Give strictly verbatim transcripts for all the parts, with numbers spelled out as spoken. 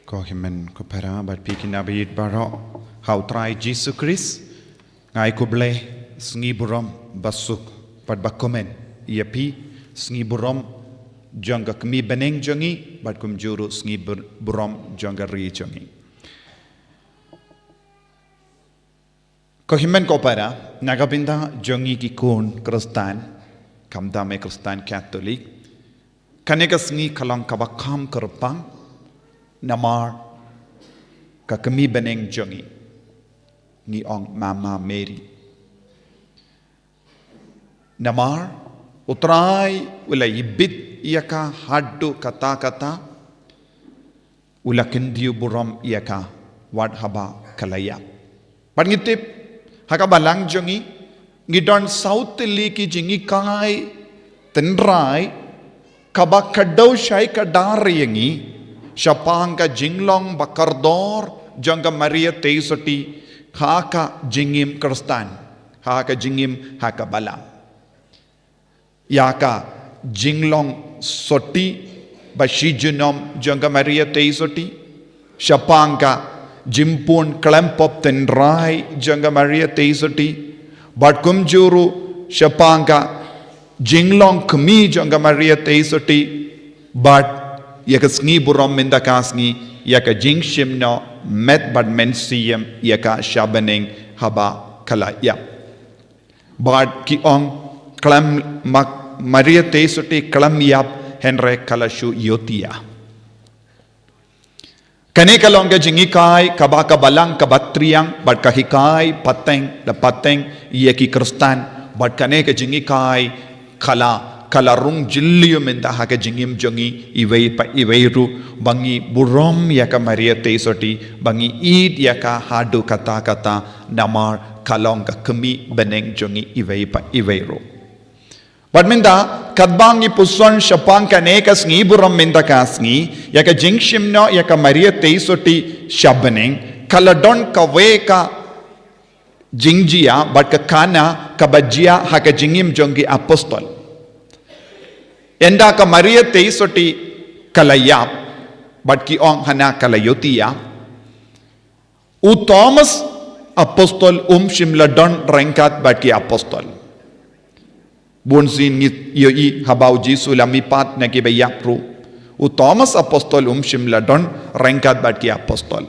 Ko hynmen ko para bad phi ki nabit baroh ha u Trai Jisu Khrist. Nga ai khublei sngi burom basuk bad bakmen ïa phi, sngi burom jong ka kmie bneng jong ngi bad kumjuh ruh sngi bur-, burom jong ka ri jong ngi. Ko hynmen ko para, na ka bynta jong ngi ki khun Khristan, khamtam eh Khristan Katholik, kane ka sngi ka long kaba kham kyrpang, namar ka kmie bneng jong ngi, ngi ong Mama Mary. Namar u Trai u la ibit ïa ka haduh katta katta, u la kyntiew burom ïa ka wat haba ka la ïap. Bad ngi tip, ha ka balang jong ngi, ngi don saw tylli ki jinghikai tynrai kaba kdew shai kdar ïa ngi shaphang ka jinglong ba kordor jong ka Maria Theisotti ha ka jingim Khristan, ha ka jingim ha ka balang. Ïa ka jinglong sotti ba shi junom jong ka Maria Theisotti, shaphang ka jingpun khlem pop tynrai jong ka Maria Theisotti, bad kumjuh ruh shaphang ka jinglong kmie jong ka Maria Theisotti, bad ïa ka sngi burom mynta ka sngi, ïa ka jingshim noh met bad mynsiem ïa ka sha bneng haba ka la ïap. Bad ki ong khlem, Ma-, Maria Theisotti khlem ïap hynrei ka la shu ïohi ïa. Kane ka long ka jinghikai kaba ka balang kaba triang bad ka hikai pateng da pateng ïa ki Khristan, bad kane ka jinghikai ka la, ka la rung jylliew mynta ha ka jingim jong ngi iwei pa iwei ruh, ba ngi burom ïa ka Maria Theisotti, ba ngi ïeit ïa ka haduh katta katta, namar ka long ka kmie bneng jong ngi iwei pa iwei ruh. Bad mynta, katba ngi puson shaphang kane ka sngi burom mynta ka sngi, ïa ka jingshim noh ïa ka Maria Theisotti sha bneng, ka la don kawei ka jingjia bad ka khana kaba jia ha ka jingim jong ki apostol. Ynda ka Maria Theisotti ka la ïap, bad ki ong hana ka la ïohi ïa. U Thomas apostol um shym la don ryngkat bad ki apostol. Bun sien ngi ïohi haba u Jisu la mihpat na kiba ïap ruh, u Thomas apostol um shym la don ryngkat bad ki apostol.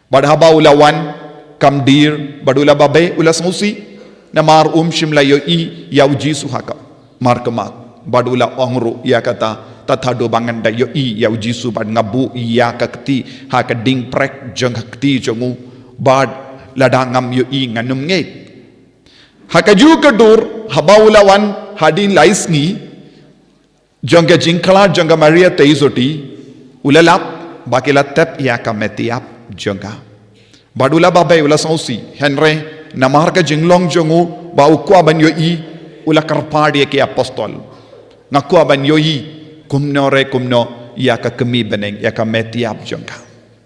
Bad haba u la wan, kam dier, bad u la babe, u la sngewsih, namar um shym la ïohi ïa u Jisu ha ka markhmat. Bad u la ong ruh ïa kata, tad haduh ba ngan da ïohi ïa u Jisu bad nga buh ïa ka kti ha ka diengphyrnai jong ka kti jong u, bad lada ngam ïohi ngan ym ngeit. Ha kajuh ka dur, haba u la wan hadien lai sngi jong ka jingkhlad jong ka Maria Theisotti, u la lap ba ki la tep ïa ka met ïap jong ka. Bad u la babe, u la sngewsih, hynrei namar ka jinglong jong u ba u kwah ban ïohi, u la kyrpad ïa ki apostol. Nga kwah ban ïohi kumno re kumno ïa ka kmie bneng, ïa ka met ïap jong ka.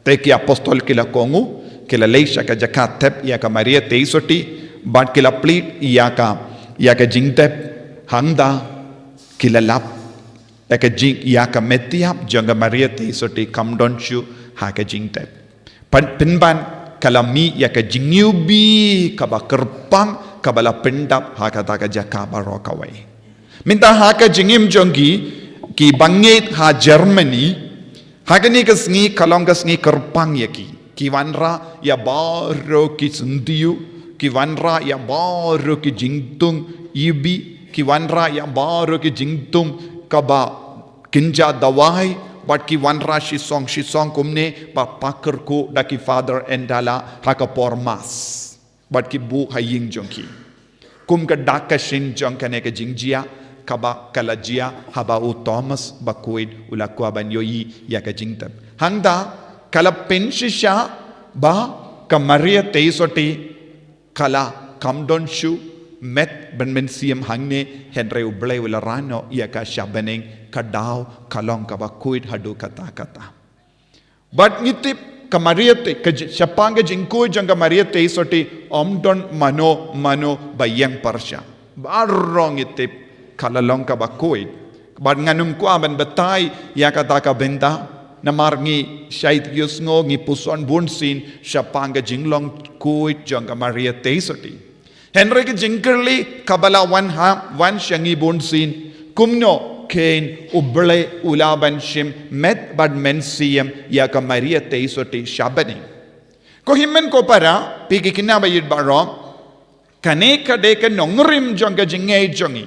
Te ki apostol ki la kohnguh, ki la leit sha ka jaka tep ïa ka Maria Theisotti, bad ki la plie ïa ka, ïa ka jingtep, hangta ki la lap ïa ka jing, ïa ka met ïap jong ka Maria Theisotti kam don shuh ha ka jingtep. Pyn, pynban ka la mih ïa ka jingiwbih kaba kyrpang kaba la pyndap ha kata ka jaka baroh kawei. Mynta ha ka jingim jong ki, ki bangeit ha Germany, ha kane ka sngi ka long ka sngi kyrpang ïa ki. Ki wanrah ïa baroh ki syntiew, ki wanrah ïa baroh ki jingtung iwbih, ki wanrah ïa baroh ki jingtung kaba kynja dawai, bad ki wanrah shisong shisong kumne ba pyrkhat da ki Father Endala ha ka por Mass. Bad ki buh ha ïing jong ki. Kum ka dak ka shin jong kane ka jingjia, kaba ka la jia haba u Thomas bakhuid u la kwah ban ïohi ïa ka jingtep. Hangta ka la pynshisha ba ka Maria Theisotti ka la kam don shuh met bad mynsiem hangne, hynrei U Blei u la rah noh ïa ka sha bneng, ka daw ka long kaba khuid haduh katta katta. Bad ngi tip ka Maria Thei, ka ji-, shaphang ka jingkhuid jong ka Maria Theisotti, ym don mano mano ba ïeng pyrshah. Baroh ngi tip ka la long kaba khuid. Bad ngan ym kwah ban batai ïa kata ka bynta. Namar ngi shait ïohsngew, ngi puson bunsien shaphang ka jinglong khuid jong ka Maria Theisotti. Hynrei ka jingkylli kaba la wan ha, wan sha ngi bunsien, kumno kein U Blei u lah ban shim met bad mynsiem ïa ka Maria Theisotti sha bneng. Ko hynmen ko para, phi ki khynnah ba ïeit baroh, kane ka dei ka nongrim jong ka jingngeit jong ngi.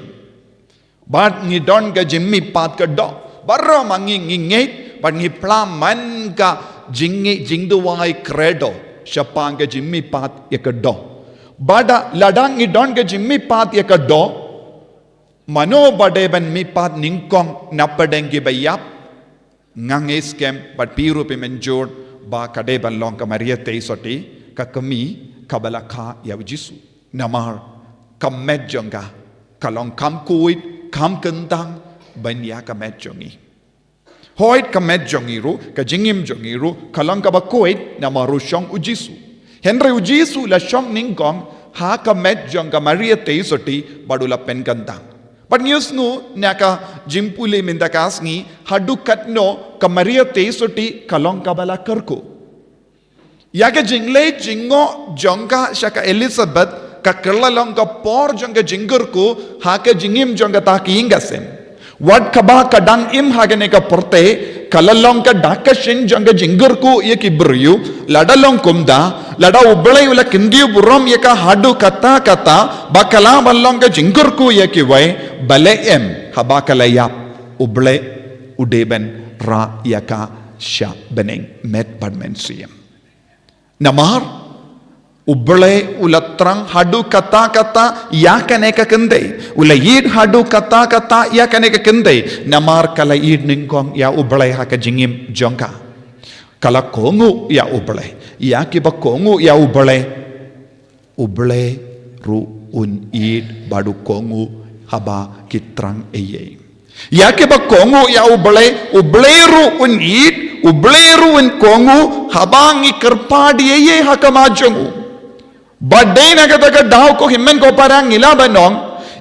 Bad ngi don ka jingmihpat ka doh. Baroh ma ngi ngi ngeit, bad ngi phla man ka jingngeit jingduwai Credo shaphang ka jingmihpat ïa ka doh. Bad lada ngi don ka jingmihpat ïa ka doh, mano ba dei ban mihpat nyngkong na pdeng kiba ïap? Nga ngeit skhem bad phi ruh phi mynjur ba ka dei ban long ka Maria Theisotti, ka kmie kaba la kha ïa U Jisu. Namar ka met jong ka ka long kham khuid, kham kyntang ban ïa ka met jong ngi. Hooid, ka met jong ngi ruh, ka jingim jong ngi ruh ka long kaba khuid namar u shong U Jisu. Hynrei U Jisu u la shong nyngkong ha ka met jong ka Maria Theisotti bad u la pynkyntang. Bad ngi ïohsngew na ka jingpule mynta ka sngi, haduh katno ka Maria Theisotti ka long kaba la kyrkhu. Ïa ka jingleit jingngeit jong ka sha ka Elizabeth ka kylla long ka por jong ka jingkyrkhu ha ka jingim jong kata ka ïing ka sem. Wat kaba ka dang im ha kane ka pyrthei, ka la long ka dak ka shin jong ka jingkyrkhu ïa ki briew. Lada long kumta, lada U Blei u la kyntiew burom ïa ka haduh katta katta ba ka lah ban long ka jingkyrkhu ïa kiwei, balei em haba ka la ïap U Blei u dei ban rah ïa ka sha bneng met bad mynsiem? Namar U Blei u la thrang haduh katta katta ïa kane ka kynthei. U la ïeit haduh katta katta ïa kane ka kynthei. Namar ka la ïeit nyngkong ïa U Blei ha ka jingim jong ka. Ka la kohnguh ïa U Blei. Ïa kiba kohnguh ïa U Blei, U Blei ruh un ïeit bad u kohnguh haba ki thrang ei ei. Ïa kiba kohnguh ïa U Blei, U Blei ruh un ïeit, U Blei ruh un kohnguh haba ngi kyrpad ei ei ha khmat jong u. Bad dei na kata ka daw ko hynmen ko para ngi lah ban ong,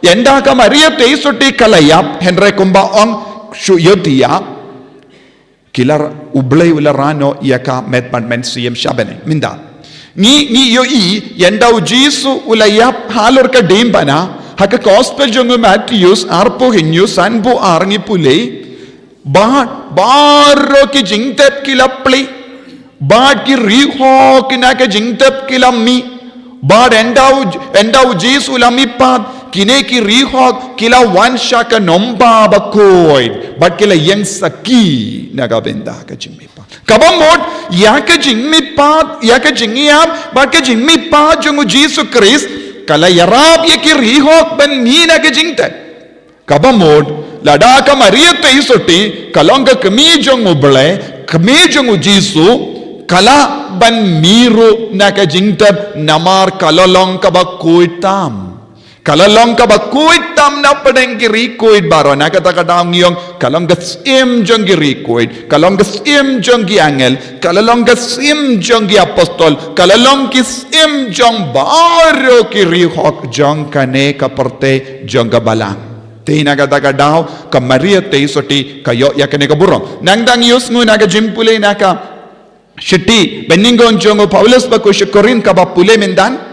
ynda ka Maria Theisotti ka la ïap, hynrei kumba ong shu ïohi ïa ki la, U Blei u la rah noh ïa ka met bad mynsiem sha bneng. Mynta ngi, ngi ïohi ynda U Jisu u la ïap halor ka diengphna, ha ka gospel jong u Mathaios arphew hynñiew, sanphew ar ngi pule. Bad baroh ki jingtep ki la plie. Bad ki riewhok na ka jingtep ki la mih. Bad ynda U, ynda U Jisu u la mihpat, kine ki riewhok ki la wan sha ka nongbah bakhuid. Bad ki la ïeng sakhi na ka bynta ka jingmihpat. Kaba mut, ïa ka jingmihpat, ïa ka jingïap bad ka jingmihpat jong U Jisu Khrist ka la ïarap ïa ki riewhok ban mih na ka jingtep. Kaba mut, lada ka Maria Theisotti ka long ka kmie jong U Blei, kmie jong U Jisu, ka lah ban mih ruh na ka jingtep namar ka la long kaba khuid tam. Ka la long kaba khuid tam na pdeng ki riewkhuid baroh. Na kata ka daw ngi ong ka long ka syiem jong ki riewkhuid, ka long ka syiem jong ki angel, ka la long ka syiem jong ki apostol, ka la long ki syiem jong baroh ki riewhok jong kane ka pyrthei jong ka balang. Te na kata ka daw ka Maria Theisotti ka ïoh ïa kane ka burom. Nangta ngi ïohsngew na ka jingpule na ka shithi banyngkong jong u Paulus ba kum sha Korinth kaba pule mynta,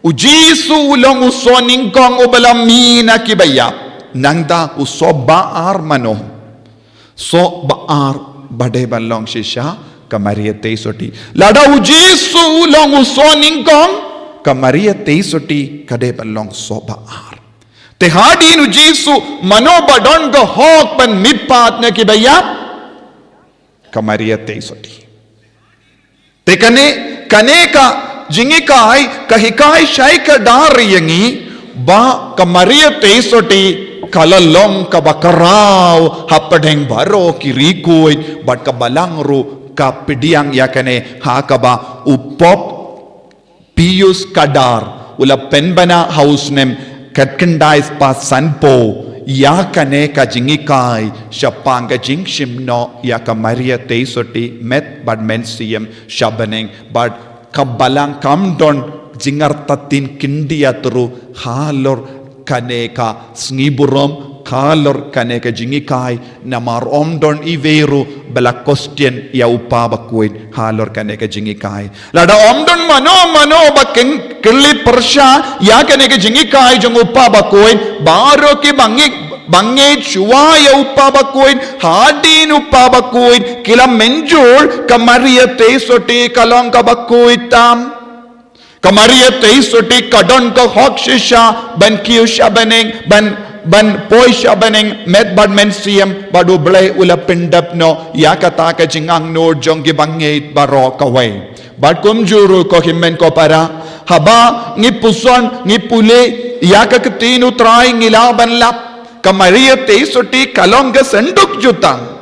U Jisu u long u soh nyngkong uba la mih na kiba ïap. Nangta u soh ba ar mano? Soh ba ar ba dei ban long shisha ka Maria Theisotti. Lada U Jisu u long u soh nyngkong, ka Maria Theisotti ka dei ban long soh ba ar. Te hadien U Jisu mano ba don ka hok ban mihpat na kiba ïap? Ka Maria Theisotti. Te kane, kane ka jinghikai ka hikai shai kdar ïa ngi ba ka Maria Theisotti ka la long kaba khraw hapdeng baroh ki riewkhuid bad ka balang ruh ka pdiang ïa kane ha kaba u Pope Pius Kdar u la pynbna ha u snem khatkhyndai spah sanphew ïa kane ka jinghikai shaphang ka jingshim noh ïa ka Maria Theisotti met bad mynsiem sha bneng, bad ka balang kam don jingartatien khyndiat ruh halor kane ka sngi burom halor kane ka jinghikai, namar ym don iwei ruh ba la question ïa u Kpa Bakhuid halor kane ka jinghikai. Lada ym don mano mano ba kyn-, kylli pyrshah ïa kane ka jinghikai jong u Kpa Bakhuid, baroh ki bangeit, bangeit shuwa ïa u Kpa Bakhuid, hadien u Kpa Bakhuid, ki la mynjur ka Maria Theisotti ka long kaba khuid tam. Ka Maria Theisotti ka don ka hok shisha ban kiew sha bneng, ban, ban poi sha bneng, met bad mynsiem, bad u Blei u la pyndep noh ïa kata ka jingangnud jong ki bangeit baroh kawei. Bad kumjuh ruh ko hynmen ko para, haba ngi puson, ngi pule ïa ka ktien u Trai, ngi lah ban lap, ka Maria Theisotti ka long ka synduk jutang.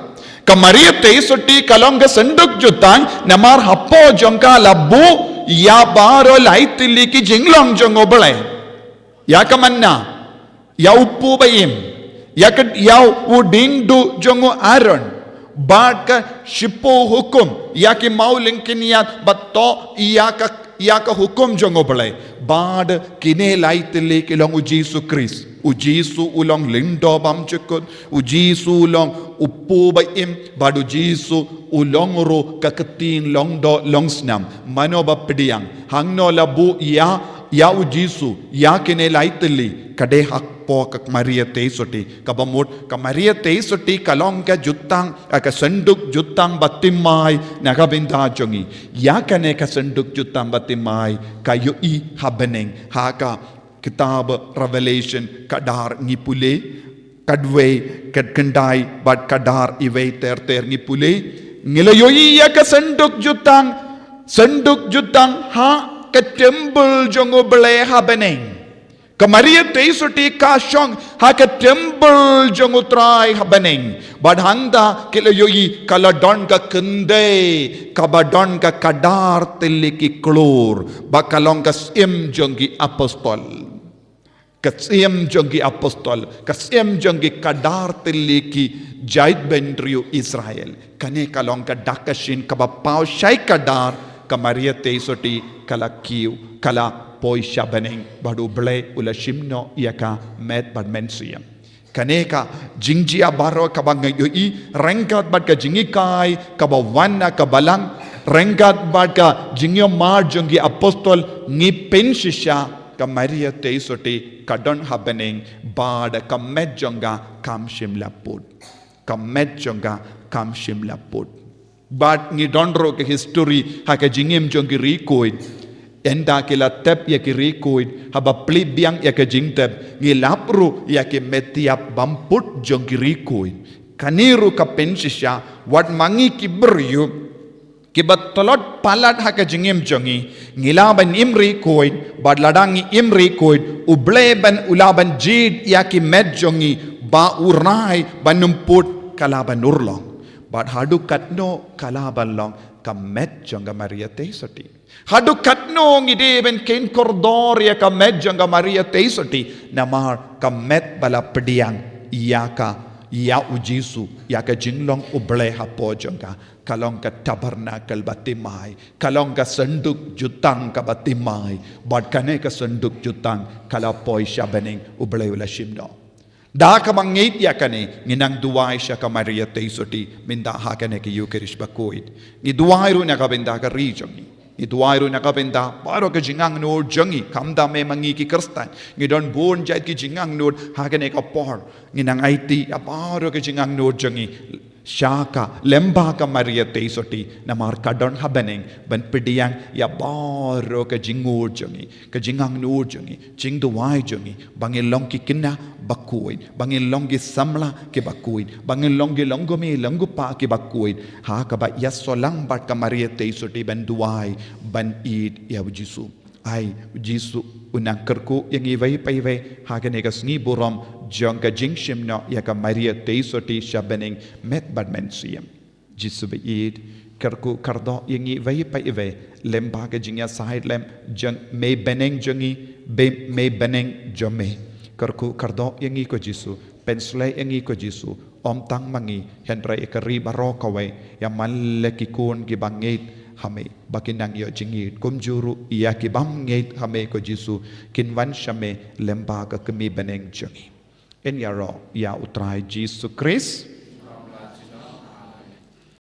Ka Maria Theisotti ka long ka synduk jutang, namar hapoh jong ka la buh ïa baroh lai tylli ki jinglong jong u Blei. Ïa ka manna, ïa u kpu ba im, ïa ka, ïa u dieng duh jong u Aaron, bad ka shiphew hukum, ïa ki maw lyngkynïaid, bad to ïa ka, ïa ka hukum jong u Blei. Bad kine lai tylli ki long u Jisu Khrist. U Jisu u long lyngdoh bymjukut, u Jisu u long u kpu ba im, bad u Jisu u long ruh ka ktien long doh long snam. Mano ba pdiang, hangno la buh ïa, ïa u Jisu, ïa kine lai tylli, ka dei hapoh ka Maria Theisotti, kaba mut ka Maria Theisotti ka long ka jutang, ka synduk jutang ba thymmai na ka bynta jong ngi. Ïa kane ka synduk jutang ba thymmai ka ïohi ha bneng, ha ka kitab Revelation kaba ar ngi pule, khatwei, khatkhyndai bad kaba ar, iwei ter ter ngi pule, ngi la ïohi ïa ka synduk jutang, synduk jutang ha ka temple jong u Blei ha bneng. Ka Maria Theisotti ka shong ha ka temple jong u Trai ha bneng. Bad hangta ki la ïohi ka la don ka kynthei kaba don ka khadar tylli ki klur, ba ka long ka syiem jong ki apostol. Ka syiem jong ki apostol, ka syiem jong ki khadar tylli ki jaitbynriew Israel. Kane ka long ka dak ka shin kaba paw shai khadar, ka Maria Theisotti ka la kiew, ka la poi sha bneng, bad u Blei u la shim noh ïa ka met bad mynsiem. Kane ka jingjia baroh kaba ngi ïohi, ryngkat bad ka jinghikai kaba wan na ka balang, ryngkat bad ka jingïamar jong ki apostol, ngi pynshisha ka Maria Theisotti ka don ha bneng, bad ka met jong ka kam shym la put. Ka met jong ka kam shym la put. Bad ngi don ruh ka history ha ka jingim jong ki riewkhuid. Ynda ki la tep ïa ki riewkhuid, haba plie biang ïa ka jingtep, ngi lap ruh ïa ki metïap bym put jong ki riewkhuid. Kane ruh ka pynshisha, wat ma ngi ki briew kiba tlot palat ha ka jingim jong ngi, ngi lah ban im riewkhuid, bad lada ngi im riewkhuid, u Blei ban, u lah ban jied ïa ki met jong ngi, ba u rai ban ym put, ka lah ban urlong. Bad haduh katno ka lah ban long ka met jong ka Maria Theisotti? Haduh katno ngi dei ban kheiñ kordor ïa ka met jong ka Maria Theisotti? Namar ka met ba la pdiang ïa ka, ïa u Jisu, ïa ka jinglong u Blei hapoh jong ka, ka long ka tabernacle ba thymmai, ka long ka synduk jutang kaba thymmai, bad kane ka synduk jutang ka la poi sha bneng, u Blei u la shim noh. Da kaba ngeit ïa kane, ngi nang duwai sha ka Maria Theisotti mynta ha kane ka Ïukharist bakhuid. Ngi duwai ruh na ka bynta ka ri jong ngi. Ngi duwai ruh na ka bynta baroh ka jingangnud jong ngi, khamtam ma ngi ki Khristan. Ngi don bun jait ki jingangnud ha kane ka por. Ngi nang aiti ïa baroh ka jingangnud jong ngi sha ka lyngba ka Maria Theisotti, namar ka don ha bneng ban pdiang ïa baroh ka jingngud jong ngi, ka jingangnud jong ngi, jingduwai jong ngi, ba ngin long ki khynnah bakhuid, ba ngin long ki samla kiba khuid, ba ngin long ki longkmie longkpa kiba khuid, ha kaba ïasolang bad ka Maria Theisotti ban duwai, ban ïeit ïa u Jisu. Ai, u Jisu u nang kyrkhu ïa ngi iwei pa iwei ha kane ka sngi burom jong ka jingshim noh ïa ka Maria Theisotti sha bneng met bad mynsiem. Jisu ba ïeit, kyrkhu kyrdoh ïa ngi iwei pa iwei lyngba ka jingïasaid lem jong Me bneng jong ngi, Me, Me bneng jong Me. Kyrkhu kyrdoh ïa ngi ko Jisu, pynshlei ïa ngi ko Jisu, ym tang ma ngi, hynrei ïa ka ri baroh kawei, ïa man la ki khun kiba ngeit ha Me, ba kin nang ïoh jingngeit, kumjuh ruh ïa ki bym ngeit ha Me ko Jisu, kin wan sha Me lyngba ka kmie bneng jong ngi. Phin ïaroh ïa U Trai Jisu Khrist.